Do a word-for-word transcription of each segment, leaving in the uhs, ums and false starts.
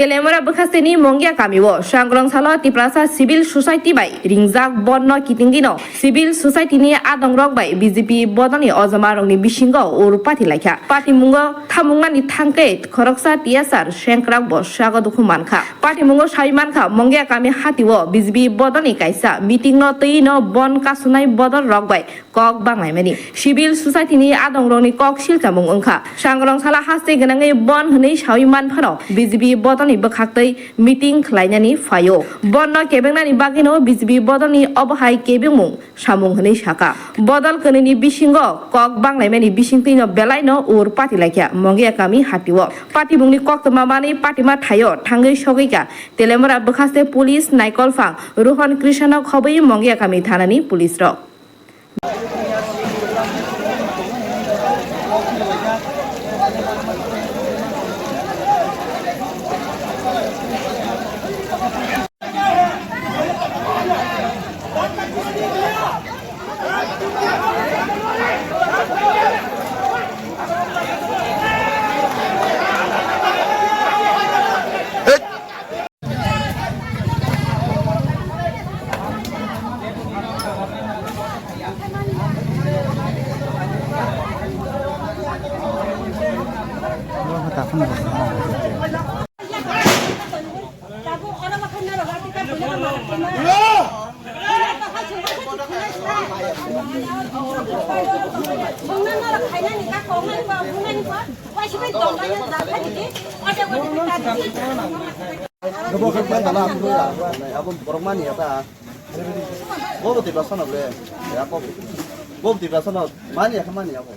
Telemura bwkhasteni Mongia kamio Sangrong salo Tiprasa Civil Society bai ringjak bondno kitingino Civil Society ni adongrok bai B J P bodolni ojomarokni bisingo ur pati laikha. Patimungo thamungnani thangkhe khoroksa T S R sengkrak bo sago dukhu mankha. Patimungo sawi mankha, Mongia kami hatio B J P bodolni kaisa meeting no twi no bon kasunai bodol rok bai kok banglaimani. Civil Society ni adongrokni kok silchamung wngkha. Sangrong sala haste gwnangwi bon hwnwi sawi manphano B J P bodolni bwkhaktwi meeting khlainani phaio. Bonno kebengnani bagwino B J P bodolni obohai kebengmung samung hwnwi saka. Bodol kwnwini bisingo kok banglaimani bisingtwino belaino ur patilaikha Mongia kami hatio. Patimungni koktwma manwi patima thaio thangwi sogwikha Telemura bwkhaste police naikolphang Rohan Krishna no khobwi Mongia kami thanani police rok. Abo borok mani ya ta. Bo bo tiba sono bre. Ya bo. Bo bo tiba sono mani ya mani ya bo.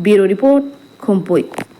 Bureau Report, Khumpui.